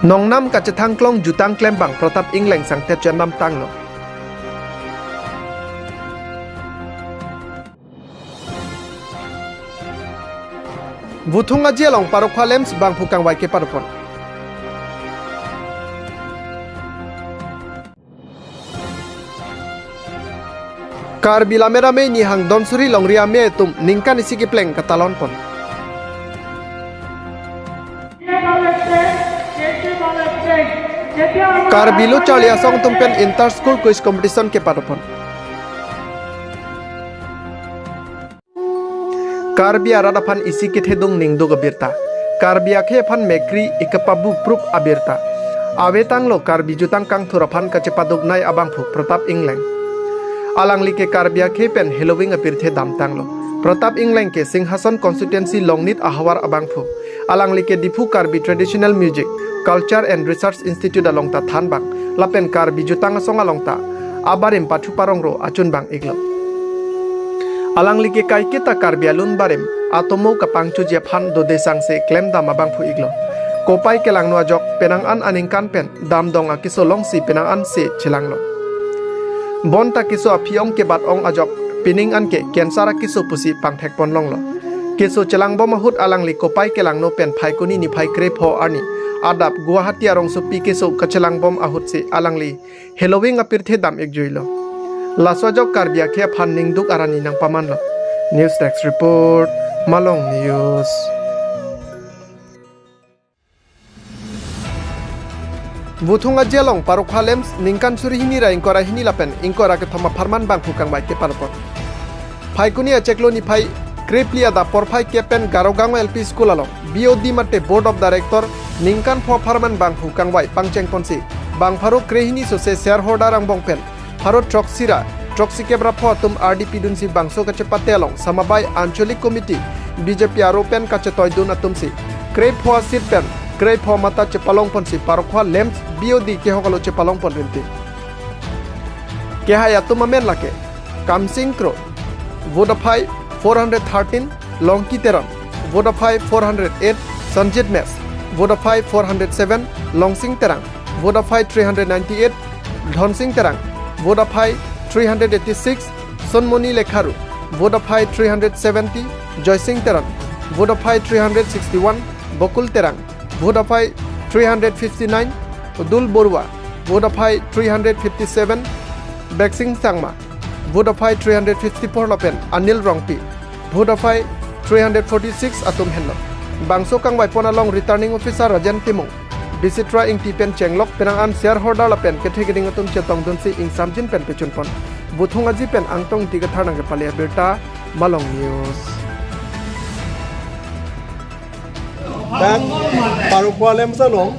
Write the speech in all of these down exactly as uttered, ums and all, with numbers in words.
Nongnam kachethang klong jutang klembang Pratap Engleng sangtet chendam tanglo. Vuthung Aji along Parokhowa LAMPS bangphu kangvai kepadopon. Karbi Lammet Amei Nihang Donsuri Longri Amei atum ningkan isi kepleng katalonpon. Karbi Lo Charli Asong atum pen inter school quiz competition kepadopon. Karbi arat aphan isi kethedung ningduk abirta. Karbi akhei aphan mekri ikapabu prup abirta. Avetanglo Karbi jutang kangthur aphan kachepaduknei abangphu Pratap Engleng. Alangli ke Karbi akhei pen heloving apirthe damtanglo. Pratap Engleng ke Singhason constituency Longnit ahavar abangphu. Alangli ke Diphu Karbi Traditional Music, Culture and Research Institute along ta thanbang, lapen Karbi jutang asong along ta abarim pathu parongro achunbang iklo. Alangli ke kaiketa Karbi alun barim atomo kapangchoji aphan dode sangse klemdam abangphu iklo. Kopai kelangno ajok penang an aningkan pen damdong akeso longsi penang an se chelanglo. Bonta keso aphi-ong kebat-ong ajok pining an ke cancer akeso pusi pangthekpon longlo. Keso chelangbom ahut alangli kopai kelangno pen Phaikuni niphai krepho arni adap Guwahati arongsopi keso kachelangbom ahutsi alangli heloving apirthe dam ikjuilo. Laso ajok Karbi akhei aphan ningduk arani nangpamanlo. News Desk Report, Malong News. Vuthung Aji along Parokhowa LAMPS ningkan suri hini ra ingkoi ra hini lapen ingkoi ra kethom apharman bangphu kangvai kepadopon. Phaikuni achiklo niphai krephli adap porphai kep pen Garogang L P School along B O D mate Board of Director ningkan pho apharman bangphu kangvai pangchengponsi bang pharo krehini sose shareholder angbong pen pharo throksi ra throksi kep ra pho atum ardi pidunsi bangso kachepate along Samabai Anchalik Committee B J P aro pen kachetoidun atumsi krepho a-seat pen krepho mata chepalongponsi Parokhowa LAMPS B O D kehok alo chepalongpon rinti. Kehai atum amen lake Kamsing Kro, vote aphai four hundred thirteen, Longki Teron, vote aphai four hundred eight, Sanjit Mess, vote aphai four hundred seven, Longsing Terang, vote aphai three hundred ninety-eight, Dhonsing Terang, vote aphai three hundred eighty-six, Sonmoni Lekharu, vote aphai three hundred seventy, Joysing Teron, vote aphai three hundred sixty-one, Bokul Terang, vote aphai three hundred fifty-nine, Odul Borua, vote aphai three hundred fifty-seven, Beksing Sangma, vote aphai three hundred fifty-four lapen Anil Rongpi, vote aphai three hundred forty-six atum henlo. Bangso kangvaipon along Returning Officer Rajen Timung, Bisitra Ingti pen chenglok penang an shareholder lapen kethe keding atum chetongdunsi ingsamjin pen pechunpon. Vuthung Aji pen Angtong Ingti Kathar nangkepale abirta, Malong News. Dak Parokhowa LAMPS along,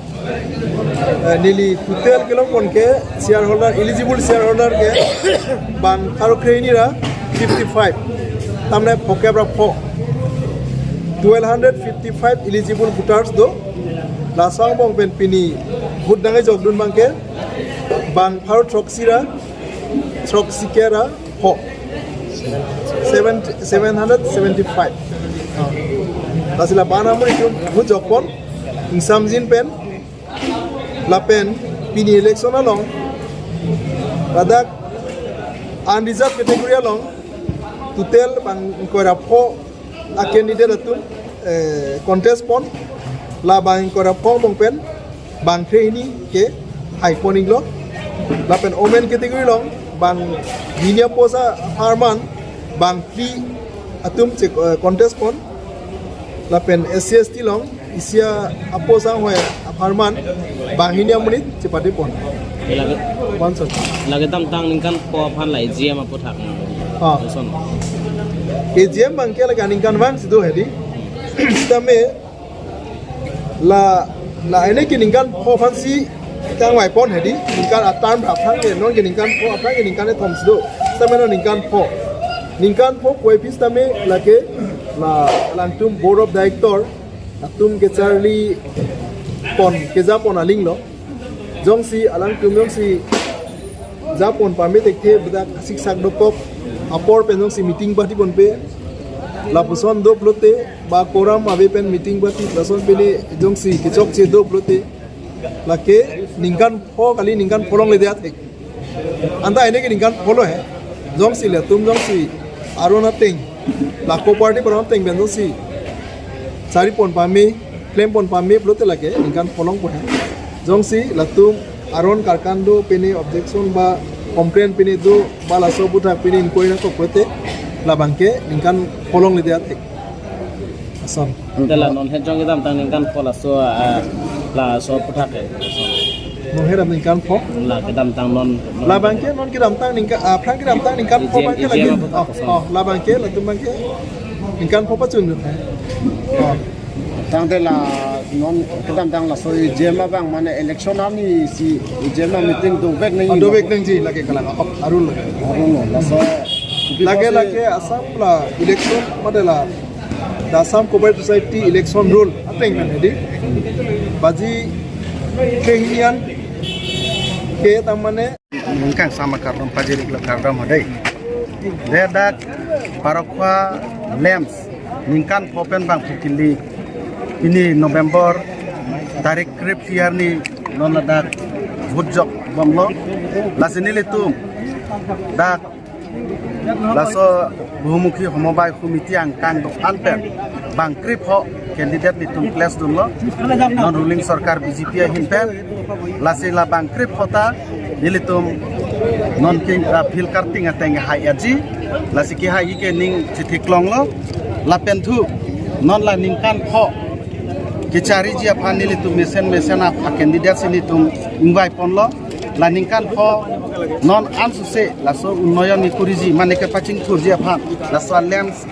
eh, neli total kelongpon ke shareholder, eligible shareholder ke bang pharo krehini ra fifty-five. Tamne pho kep ra pho. Twelve hundred fifty-five eligible voters do. Laso angbong pen pini vote nangkejokdun abang ke bang pharo throksi ra throksi kep ra pho. Seven, seven hundred seventy-five. Lasi la bana muri tum vote jokpon ingsamjin pen lapen pini election along ladak unreserved category along total bang ingkoi ra pho a-candidate atum, eh, contest pon, la bang ingkoi ra pho angbong pen bang krehini ke haipon iklo. Lapen women category along bang hini a-post apharman bang phli atum che, eh, contest pon. Lapen S C S T along isi a-post anghoi apharman bang hini amonit chepadepon. Lake, bangso lake damtang ningkan pho aphan la A G M aputhak. Ah. Lason. A G M abang ke lake ningkan vangsi do hedi. Sitame la, la ene ke ningkan pho aphansi kangvaipon hedi, ningkan a-term aphrang ke, non ke ningkan pho aphrang ke ningkan kethom si do. Sitame non ningkan pho. Ningkan pho puvoiphit sitame lake la alangtum Board of Director atum kecharlipon, kejapon aling lo. Jongsi alangtum jongsi japon pame thekthe, bedak siksak dokok apor pen jongsi meeting bati ponpe, lapuson do pulote, ba quorum ave pen meeting bati, lason pele jongsi kechokche do pulote, Lake ningkan pho kali, ningkan pho longledet athek. Anta ene ke ningkan pho lo he. Jongsi latum jongsi aron ateng, la co-operative aron ateng pen jongsi chari pon pame, klem pon pame pulote lake ningkan pho longpo he. Jongsi latum aron karkan do, pine objection ba complaint pine do, ba laso aputhak pine inquiry nangkok pulote, labang ke ningkan pho longledet athek. Asam. Te la non het jong kedamtang ningkan pho laso, ah, laso aputhak ke. Non het kedam ningkan pho. La kedamtang non, non. Labang ke non kedamtang ningkan, ah, aphrang kedamtang ningkan pho abang ke lagi. Oh, oh, labang ke, latum abang ke ningkan pho pachun. Oh. Tangte la non kedamtang laso E G M abang mane election arni si E G M a meeting dovek nang. Oh, dovek nangji lake kalang. Oh, arul lake. Arul lo, laso. Lake, lake Assam la election mane la, the Assam Cooperative Society election rule ateng kan di. Baji kehinian ke tamane. Ningkan sama kardom pajir iklo kardom hadai. Dedak Parokwa LAMPS ningkan pho pen bang phu kili, pini November tarik krip tiar ni non ladak vote jok bomlo. Lasi nelitum dak laso Bahumukhi Samobai Samiti angkang do-an pen bang krip pho candidate nelitum place dunlo. Non ruling sorkar B J P ahin pen, lasi la bang krip pho ta nelitum non king, ah, field karting ateng hai aji, lasi kehai ke ning chithi klonglo. Lapen thu non la ningkan pho kechariji aphan nelitum mesen mesen a candidate si nelitum ingvai ponlo. La ningkan pho non ansose laso unnoyon ni kuriji mane kepachingthurji aphan, laso LAMPS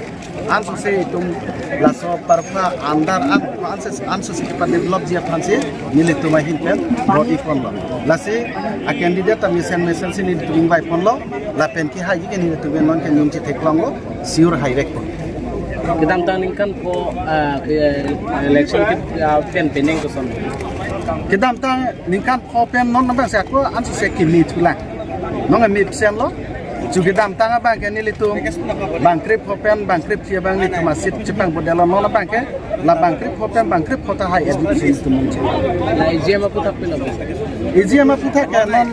ansose itum laso Parokwa under an, ansose, ansose kepadevelopji aphan si nelitum ahin pen vote iponlo. Lasi a candidate ta mesen mesen si nelitum ingvai ponlo. Lapen kehai ke nelitum non ke ning chithi klonglo, sure haivek pon. Kedamtang ningkan pho, ah, ke election ke, ah, pen pening koson. Kedamtang ningkan pho pen non nang si ako ansose kimi thulang. Non ami absenlo. Chu kedamtang abang ke nelitum bang krip pho pen bang krip phli abang nelitum a seat chepang bodelo, non abang ke la bang krip pho pen bang krip pho ta hai aji si nelitum mungche. La E G M aputhak pen abang. E G M aputhak ke non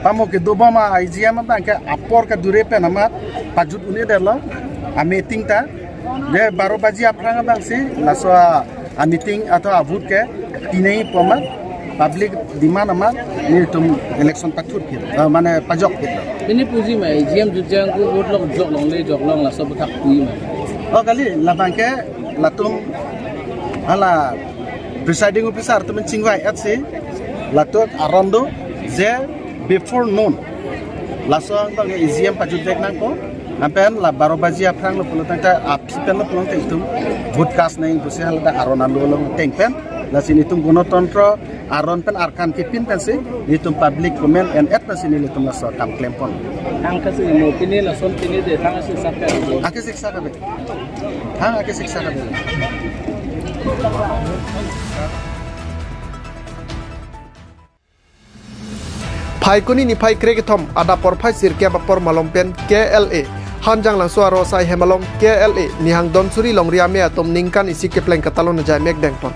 pamo kedo bom a E G M abang ke apor kedure pen amat pajut un-edetlo a meeting ta. De baro baji aphrang abang si laso a, a meeting ato a vote ke pinai pu amat, public demand amat nelitum election pathurphit, eh, mane pajokphit. Pini puji ma E G M jutjang ko vote lok jok longle jok long laso aputhak puji ma. Oh kali, labang ke latum hala presiding officer atum chingvai at si latum aron do je before noon laso angbang E G M pajut vek nangpo. Lapen la baro baji aphrang lo pulo tangte aphi pen lo pulo tangte itum vote cast nang pusi haladak aron alo along ateng pen, lasi nelitum Ganatantro aron pen arkan kepin pensi nelitum public comment en-et pensi nelitum laso akam klem pon. Thang kasi mo pini lason pini de thang asi saka. Ake siksa kabe. Thang ake siksa kabe. Phaikuni niphai krekethom adap porphai sirkep apor malom pen K L A Hanjanglangso aro asai hem along K L A Nihang Donsuri Longri Amei atum ningkan isi kepleng katalon ajaimek dengpon.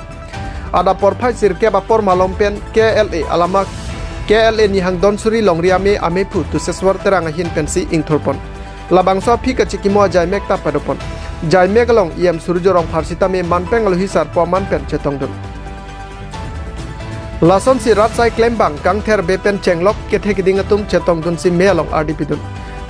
Adap porphai sirkep apor malom pen K L A alama K L A Nihang Donsuri Longri Amei amephu Tuseswar Terang ahin pensi ingthurpon. Labangso aphi kachikimo ajaimek ta padopon. Jaimek along E M Surjya Rongphar sitame manpeng alohi sarpo aman pen chetongdun. Lasonsi rat asai klembang kangther be pen chenglok kethe keding atum chetongdunsi me along ardi pidun.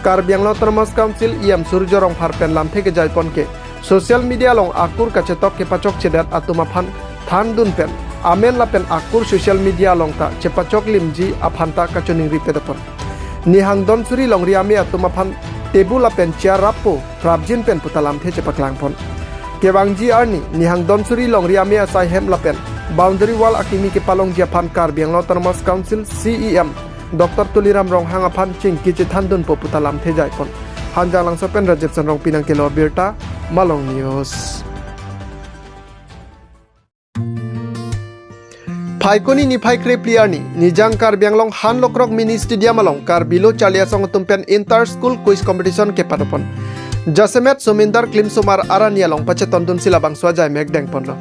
Karbi Anglong Autonomous Council E M Surjya Rongphar pen lamthe kejaipon ke social media along akur kachetok kepachokchedet atum aphan thandun pen amen lapen akur social media along ta chepachoklimji aphan ta kachoningri pedopon. Nihang Donsuri Longri Amei atum aphan table lapen chair rappo prapjin pen puta lamthe chepaklangpon. Kevangji arni Nihang Donsuri Longri Amei asai hem lapen boundary wall akimi kepalongji aphan Karbi Anglong Autonomous Council C E M Doctor Tuliram Ronghang aphan chingki chethandunpo puta lamthe jaipon. Hanjanglangso pen Rajiv Chandrong pinang kelo birta, Malong News. Phaikuni niphai krephli arni, Nijang Karbi Anglong Hanlokrok Mini Stadium along Karbi Lo Charli Asong atum pen Inter School Quiz Competition kepadopon. Jasemet Sumindar Klimsomar arani along pachetondunsi labangso ajaimek dengponlo.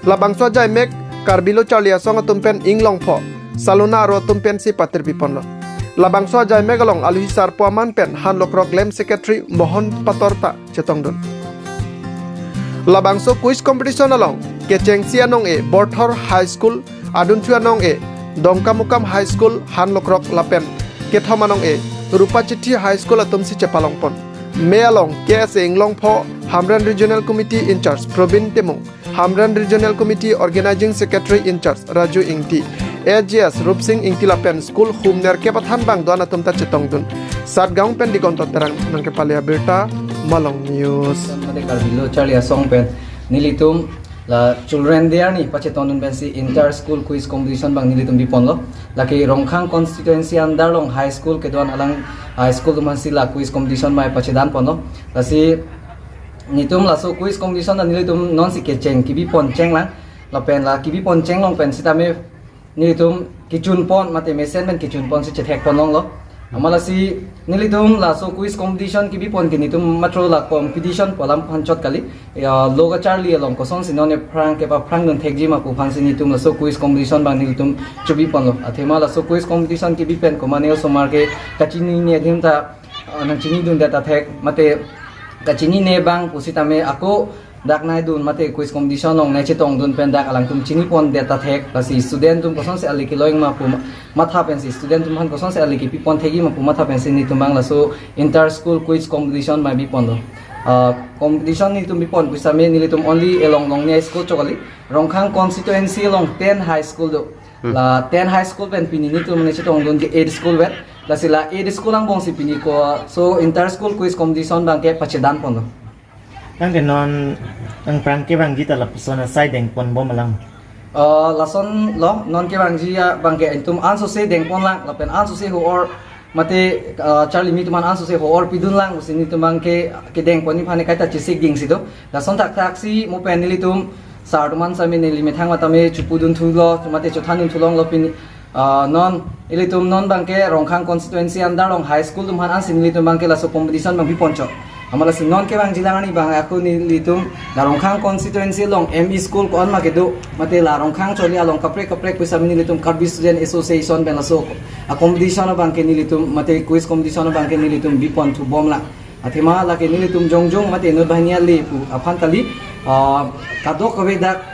Labangso ajaimek Karbi Lo Charli Asong atum pen Inglongpho Salona aro atum pensi patirpi ponlo. Labangso ajaimek along aluhi sarpo aman pen Han Lukrok Lem Secretary Mohan Pator ta chetongdun. Labangso quiz competition along kechengsi anong-e Borthor High School, adunthu anong-e Dongkamukam High School Han Lukrok lapen kethom anong-e Rupachithi High School atumsi chepalongpon. Me along K S A Inglongpho, Hamren Regional Committee in-charge Probin Timung, Hamren Regional Committee Organizing Secretary in-charge Raju Ingti, A G S Rupsing Ingti lapen school humner kepathan bang do-an atum ta chetongdun. Satgaon pen Digonto Terang nangkepale abirta, Malong News. Mate Karbi Lo Charli Asong pen nelitum la Children Day arni pachetongdun pensi inter school quiz competition bang nelitum biponlo. Lake Rongkhang constituency under along high school kedo-an alang high school atum aphansi la quiz competition bang pachedan ponlo. Lasi nelitum laso quiz competition ta nelitum nonsi kecheng kebipon chenglang. Lapen la kebipon chenglong pen sitame nelitum kechunpon mate mesen pen kechunponsi chethekpon longlo. Amat lasi nelitum laso quiz competition kebipon ke nelitum matro la competition pu alam aphan chot kali. Ya, lo kacharli along kosonsi non aphrang kepaphrangdun thekji ma pu aphansi nelitum laso quiz competition bang nelitum chebiponlo. Athema laso quiz competition kebi pen komatne osomar ke kachinine adim ta, ah, nangchinidundet athek mate kachinine bang pusitame ako dak naidun mate quiz competition along nai chetongdun pen dak alangtum chinipondet athek, lasi student atum kosonsi ale kelong ma pu ma-, matha pensi student atum aphan kosonsi ale kepipon thekji ma pu matha pensi nelitum bang laso inter school quiz competition bang biponlo. Ah, competition nelitum bipon pusitame nelitum only along along ni school chot kali. Rongkhang constituency along ten high school do. Hmm. La ten high school pen pini nelitum nai chetongdun ke eight school vet. Lasi la eight school angbongsi pini ko so inter school quiz competition bang ke pachedan ponlo. Nang ke non nangphrang kevangji ta lapuson asai dengponbom alam. Ah, lason lo, non kevangji abang ke itum ansose dengponlang, lapen ansose ho-or mate, ah, charlimi atum an ansose ho-or pidunlang pusi nelitum bang ke kedengpon aphan kaita chesik dingsi do. Lason thakthaksi mo pen nelitum sar atum an sami neli methang matame chopudun thulo, mate chothandun thulonglo pini. Ah, non, ilitum non bang ke Rongkhang constituency under along high school atum aphan ansi nelitum bang ke laso competition bang biponchot. Amat lasi non kevangjilang arni bang ako nelitum la Rongkhang constituency along M E school ko-an ma kedo, mate la Rongkhang choli along kaprek kaprek pusitame nelitum Karbi Student Association pen laso a competition abang ke nelitum mate quiz competition abang ke nelitum biponthu bomlang. Athema lake nelitum jongjong mate inut banghini ale pu aphan kali, ah, kadokave dak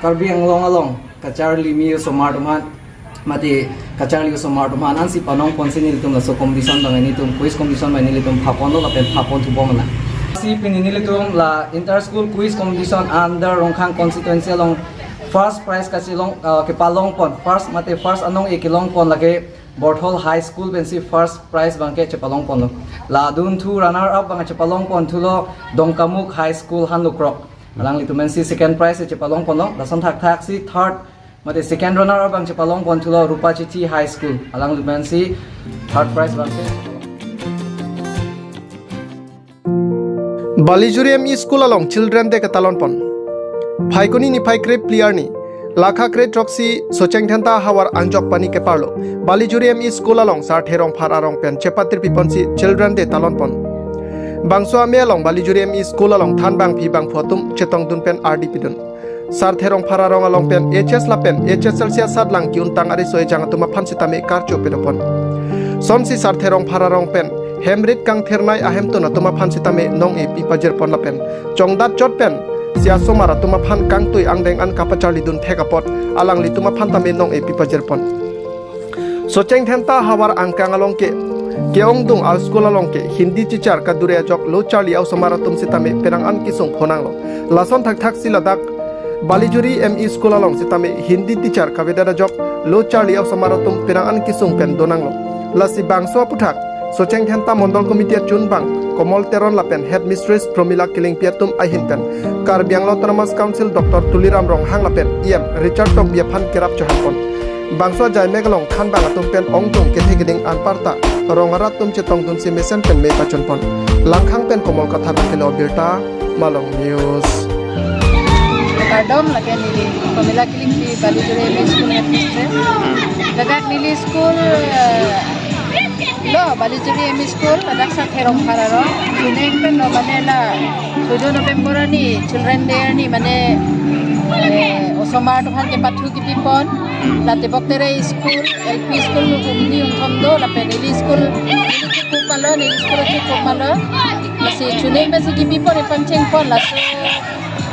Karbi Anglong along kacharlimi osomar atum aphan mate kacharli osomar atum aphan ansi panongponsi nelitum laso competition bang nelitum quiz competition bang nelitum phaponlo lapen phaponthu bomlang. Si pini nelitum la inter school quiz competition under Rongkhang constituency along first prize kachelong, ah, kepalongpon, first mate first anong-e kelongpon lake Borthor High School pensi first prize bang ke chepalongponlo. La adunthu runner up bang chepalongponthulo Dongkamukam High School Han Lukrok. Alanglitum pensi second prize chepalongponlo. Lason thakthaksi third mate second runner up bang chepalongponthulo Rupachithi High School. Alanglitum pensi third prize bang ke. Balijuri M E School along Children Day ketalonpon. Phaikuni niphai krepli arni, lakha kre throksi Socheng Dhenta havar angjok pani keparlo Balijuri M E School along Sarthe Rongphar arong pen chepatirpiponsi Children Day talonpon. Bangso amei along Balijuri M E School along thanbangpi bangphu atum chetongdun pen ardi pidun. Sarthe Rongphar arong along pen H S lapen H S L C asatlang ki-untang ariso ejang atum aphan sitame karcho pedopon. Sonsi Sarthe Rongphar arong pen hemrit kangthirnei ahemtun atum aphan sitame nong-e pipajirpon lapen chongdat chot pensi asomar atum aphan kangtui angdeng an kapacharlidun thek apot alanglitum aphan tame nong-e pipajirpon. Socheng Dhenta havar angkang along ke, ke-ongdung a school along ke Hindi teacher kadure ajok lo charli a-osomar atum sitame penang an kesung phonanglo. Lason thakthaksi ladak Balijuri M E School along sitame Hindi teacher kavedet ajok lo charli a-osomar atum penang an kesung pen donanglo. Lasi bangso aputhak Socheng Dhenta Mondol Committee achunbang Komol Teron lapen Headmistress Promila Killingpi atum ahin pen Karbi Anglong Autonomous Council Doctor Tuliram Ronghang lapen E M Richard Tokbi aphan kerap chohangpon. Bangso ajaimek along thanbang atum pen ongdung kethe keding anparta rong arat atum chetongdunsi mesen pen mei pachunpon. Langkhang pen Komol Kathar nangkelo birta, Malong News. Kardom, lake neli Promila Killingpi, Balijuri M E School headmistress. Ladak neli school, eh, lo, Balijuri M E School, ladak Sarthe Rongphar arong. June pen lo mane la tujuh November arni, Children Day arni mane, eh, Osomar atum aphan kepathu kepipon, Hmm. la Tebokterai school, L P school hum hini hum thom do, lapen neli school, neli kekup malo, neli school kekup malo. Lasi chuning pensi kepipon, ipangchengpon, laso,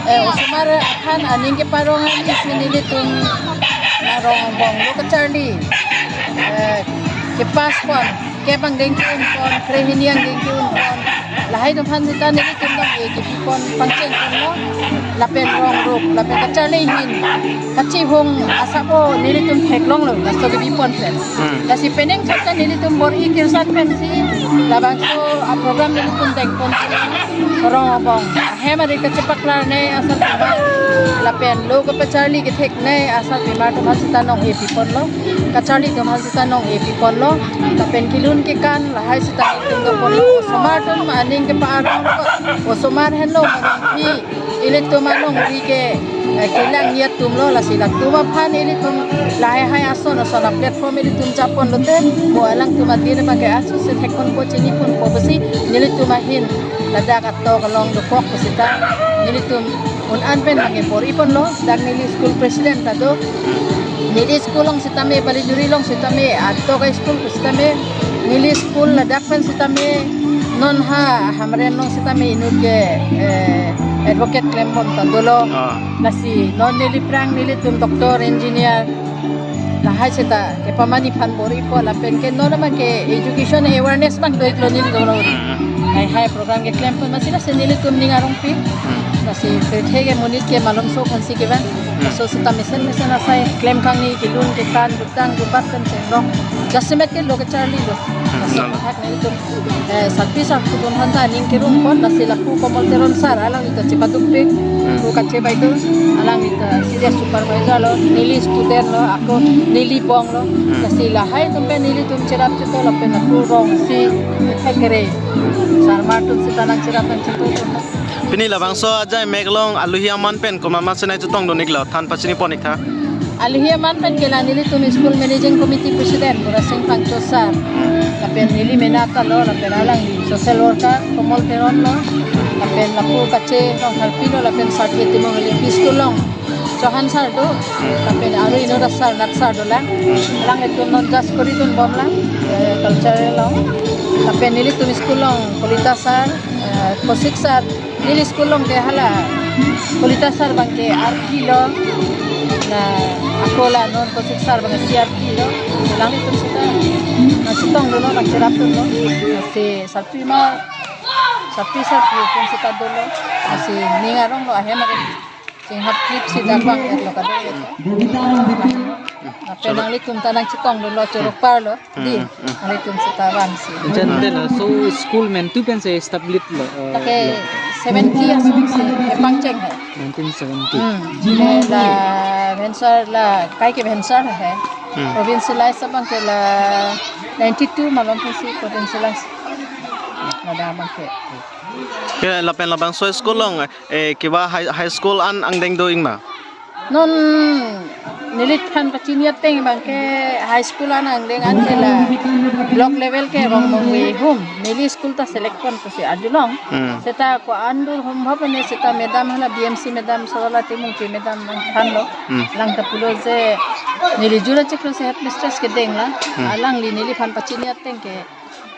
eh, osomar aphan aning keparong ani si nelitum Rong Angbong lo kacharli, eh, kepass pon, kep angdeng ke-unpon, krehini angdeng ke-unpon. Lahai atum aphan seta nelitum nong-e kepipon, pangchengponlo. Lapen rong rup, lapen kacharli ahin kachihung asap o nelitum theklonglo, laso kepipon pen. Hmm. Lasi penang thakta nelitum bor-i kirsat pensi labangso a-program nelitum dengpon. Rong Angbong ahem ari kachepaklar ne asar pima, lapen lo kapacharli kethek ne asar pima atum aphan seta nong-e piponlo, kacharli atum aphan seta nong-e piponlo, lapen kelun kekan lahai seta nelitum doponlo. Osomar atum aning keparong, osomar henlo manong hi ilitum anong ri ke, eh, kelang ya atumlo, lasi latum aphan ilitum lahai hai ason ason a-platform ilitum japon lote, mo alangtum adir abang ke asu se thekponpo, chiniponpo pusi nelitum ahin ladak atok along dokok pusita nelitum un-an pen abang ke bor-iponlo. Dak neli school president ta do, neli school along sitame, Balijuri along sitame, atok a-school pusitame, neli school ladak pen sitame, non ha Hamren along sitame inut ke, eh, advocate klembom ta dolo. Ah. Lasi non neli aphrang nelitum doctor, engineer, lahai seta kepamani aphan bor-ipo, lapen ke non abang ke education awareness abang do-iklo neli dolo. Hmm. Hai hai program keklempon, masi lasi nelitum ning arongpik. Hmm. Lasi kethe ke monit ke malomso aphansi kevang. Hmm. Laso seta mesen mesen asai klem kangni, kelun kekan, dutang dubat pen chenglong. Jasemet ke lo kacharlilo. Hmm, lasi lalo. Thak nelitum, eh, sarpi sarpo atum aphan ta aning kerungpon, lasi lapu Komol Teron sir, alangli ta chepadukpik, Hmm. pu kachebai do, alangli ta serious supervisor lo, neli student lo, ako neli bong lo, Hmm. lasi lahai atum pen nelitum cherap cheto lapen lapu rong si thekre. Sarmar atum seta nangcherap nangcheto atum. Pini labangso ajai mek along alohi aman pen komat ma senai chetongdun-iklo, than pachiniponik tha. Alohi aman pen ke la nelitum school managing committee president Murasing Phangcho sir. Hmm. Lapen neli mena ta lo, lapen alangli social worker Komol Teron lo, lapen lapu kache Rongtharpi lo, lapen Sarthe Timung L P school along Chauhan sir do, Hmm. lapen aro inut asar nat sir dolang. Hmm. Alanglitum non judge koridunbomlang, eh, cultural along. Lapen nelitum school along Kolita sir, eh, Kosik sir, neli school along ke hala Kolita sir abang ke R P lo, la ako la non Kosik sir abang C R P lo, alanglitum seta nangchetongdunlo, nangcherapdunlo. Lasi sarpi ma, sarpi sarpo atum seta dolo, lasi ning aronglo ahem ari. Chinghap clip si dak abang et lo kadokave. Lapen nanglitum ta nangchetongdunlo, chorokparlo. Di, Hmm, hmm. nanglitum seta vangsi. Jan te laso school mentu pensi establish lo, eh, Lake lo. Seventy asong si kepangcheng hai. Nineteen seventy. Hmm. Eh, la Vensar la kai ke Vensar hai. Hmm. Provincialize abang ke la ninety-two malom pensi provincialize. Ladak abang ke. Ke lapen labangso school along, eh, kewa high, high school an angdeng do-ik ma? Non neliphan pachini ateng abang ke high school an angdeng an ke la block level ke Rongmongve hum. Neli school ta select pon pusi arjulong. Hmm. Seta ko-an dur hum bhap ne seta madam hala B M C madam Sarala Timungpi madam nangthanlo. Hmm. Alang ta pulo je neli jura chiklo si headmistress kedeng la. Hmm. Alangli neliphan pachini ateng ke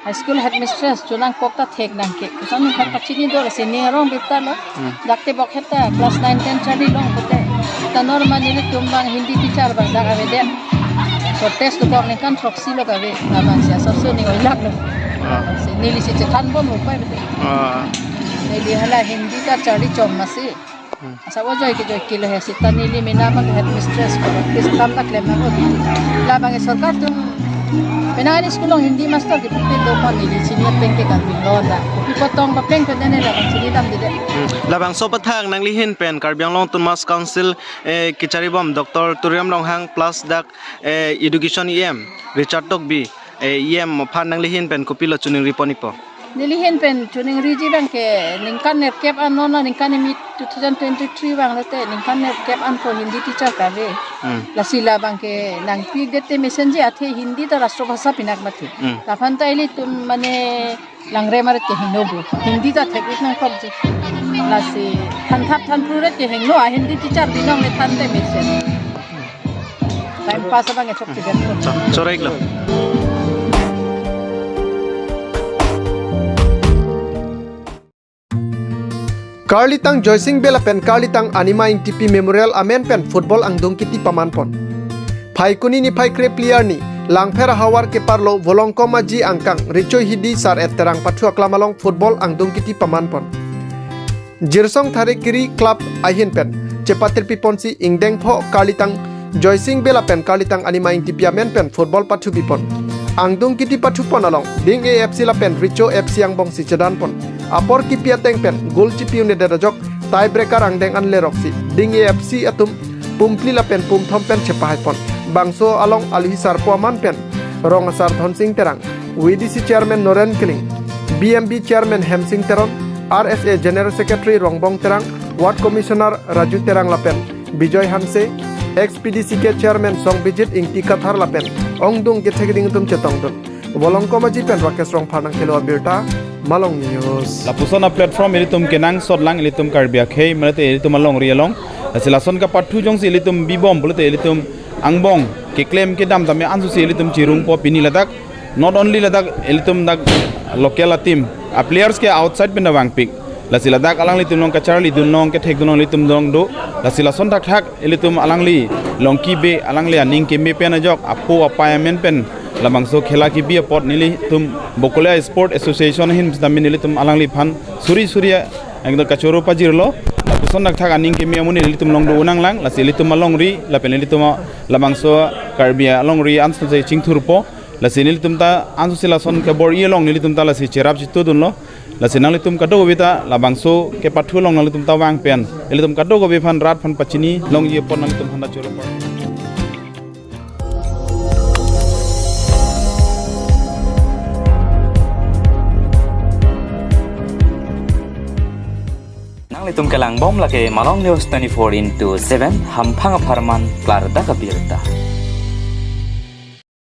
high school headmistress chonangkok ta thek nangke. Koson nangkok pachini do si ning arong bita lo. Hmm. Dak Tebok het ta class nine ten charlilong pulote. Ta normal nelitum abang Hindi teacher abang dak avedet. So test dokok ningkan throksi lo kave. Labangsi asapso ning oilak lo. Ah. Si neli si chethanbom upai bete. Ah. Neli hala Hindi ta charli chom masi. Hmm. Asa ojoi kejoi kilo he seta neli mena abang headmistress ko. Please kam ta klem nang odi. Labang sorkar atum mena ani school along Hindi master kepi do pon neli chini ateng ke kan bin lo da. Kopi apot tong papleng pen ne labang chinidamdedet. Hmm. Labangso apathak nangli ahin pen Karbi Anglong Autonomous Council, eh, kecharibom Doctor Tuliram Ronghang plus dak, eh, Education E M Richard Tokbi, eh, E M aphan nangli ahin pen kopilo choningri pon-ikpo? Neli ahin pen choningriji abang ke ningkan nerkep an non ningkan imi two thousand twenty-three abang lote ningkan nerkep an ko Hindi teacher kave. Hmm. Lasi labang ke nangpikdet te mesenji athe Hindi ta rashtra bhasha pinak mati. Hmm. Laphan ta ilitum mane langrem arit ke hingno bo. Hindi ta thek-ik nangkokji. Lasi Than thap than phru re kehingno, a Hindi teacher binong le than te mesen. Time pass abang esok chiben. Cho-, chorek lo. Karlitang Joysing Bey lapen Karlitang Anima Ingtipi Memorial amen pen football angdung kiti paman pon. Phaikuni niphai krepli arni, Langpher ahavar keparlo Volongkom Aji angkang Recho Hidi Sar-et Terang pathu aklam along football angdung kiti paman pon. Jirsong Thari Kiri Club ahin pen chepatirpi ponsi ingdeng pho Karlitang Joysing Bey lapen Karlitang Anima Ingtipi amen pen football pathupi pon. Angdung kiti pathu pon along Ding A F C lapen Recho F C angbong si chedan pon. Apor kipi ateng pen goal chipi un-edet ajok tiebreaker angdeng an leroksi Ding A F C atum pumphli lapen pumthom pen chepahai pon. Bangso along alohi sarpo aman pen rong asar Dhonsing Terang, V D C chairman Noren Killing, B M B chairman Hemsing Teron, R S A general secretary Rongbong Terang, ward commissioner Raju Terang lapen Bijoy Hanse, ex P D C K chairman Songbijit Ingti Kathar lapen ongdung kethek ding atum chetongdun. Volongkom Aji pen Rakesh Rongphar nangkelo abirta, Malong News. Lapuson a-platform ilitum kenangsot lang ilitum Karbi akhei, mate ilitum alongri along. Lasi lason kapathu jongsi ilitum bibom pulote ilitum angbong keklem kedam tame ansusi ilitum chirungpo pini ladak. Not only ladak ilitum dak local a-team, a-players ke outside pen vangpik. Lasi ladak alanglitum along kacharlidun along kethekdun along ilitum along do. Lasi lason thakthak ilitum alangli Longki Bey alangli aning keme pen ajok apo apai amen pen labangso khela kebi apot nelitum Bokolia Sport Association ahin sitame nelitum alangliphan suri suri ekdom kachoro pajirlo. Lapuson thakthak aning keme amonit ilitum along do-un nanglang, lasi ilitum alongri lapen ilitum labangso Karbi alongri ansusi chingthurpo. Lasi nelitum ta ansusi lason kebor-i along nelitum ta lasi cherap chitudunlo. Lasi nanglitum kadokave ta labangso kepathu along nanglitum ta vang pen ilitum kadokave aphan rat aphan pachini longji apot nanglitum aphan ta choro. Nanglitum kelangbom lake Malong News twenty-four into seven, hamphang apharman klardak abirta.